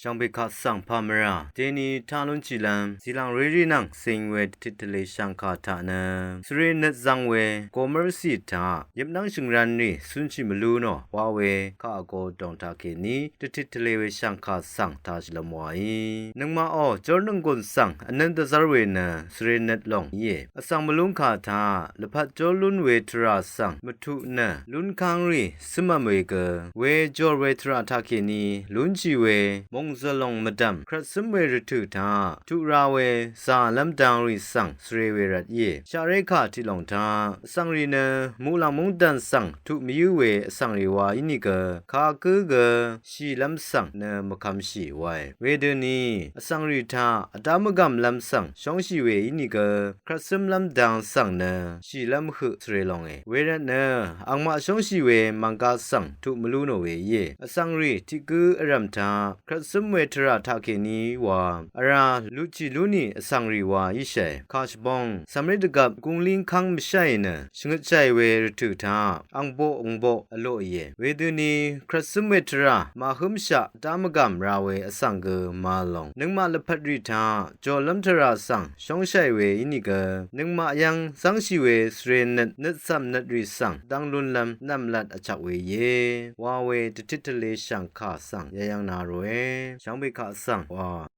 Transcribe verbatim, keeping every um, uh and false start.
Shvngbe kaq svng pà mvrà deni taq lúnshìlv́m zìlàng rérì nvng cing we dvtit tvlē shv̀ngkà taq nø svre nøt zv́ng we gomv́rcì taq yøpnv́ng shø̀ngrān rì cúnshì mvlú nò wa we kaq vgo dòng taq kèní dvtit tvlē we shv̀ngkà svng taq shvlvm wàí. Nøngmaqò jórnònggùn svng vnvn dvzv́r we nø svre nøt lòng íe. Vsvng mvlúngkà taq lvpat jórlún we tvrà svng mvtuq nø lúnkv́ng rì cǿmvm we gø we jòr we tvrà taq kèní lúnshì we mòngzø̀lòng mvdv̀m krvtcǿm we rvtø̀ taq tuq ra we zàlv́m dang rì svng svre we rvt íe. Shaqré kà tiq lòng taq vsvng rì nø muqlàng móngdàn svng tuq mvyǿ we vsvng rì wa ínìgø kagǿ gø shìlv́m svng nø mvkvmshì wae. Wedøni vsvng rì taq vdá mvgàmlv́m svng shóngshì we ínìgø krvtcǿmlv́m dang svng nø shìlv́m høq svre longe. Wervtnø angmaq shóngshì we mv̀nggā svng tuq mvlú nò we íe. Vsvng rì tiq gǿ vrv̀m taq krvtcǿm we tvrà taq kèní wa vrá lutshì lú nì vsvng rì wa íshàe. Kà shvbong cv̀mré dvgvp gunglíngkv́ng mvsháì nø shvngøtshàì we rvtø̀ taq angboq angboq vloqìe. Wedøni krvtcǿm we tvrà màhǿmshaq dá mvgàm ra we vsvng gø màvl lòng nøngmaq lvpat rì taq jòlv́m tvrà svng shóngshàì we ínìgø nøngmaq yv́ng zv́ngshì we svre nøt nøtcv̀m nøt rì svng dv́ng lúnlv́m nv̀mlat vchvk we íe wa we dvtit tvlē shv̀ngkà svng yayv́ng na ròe. Shvngbe kaq svng wa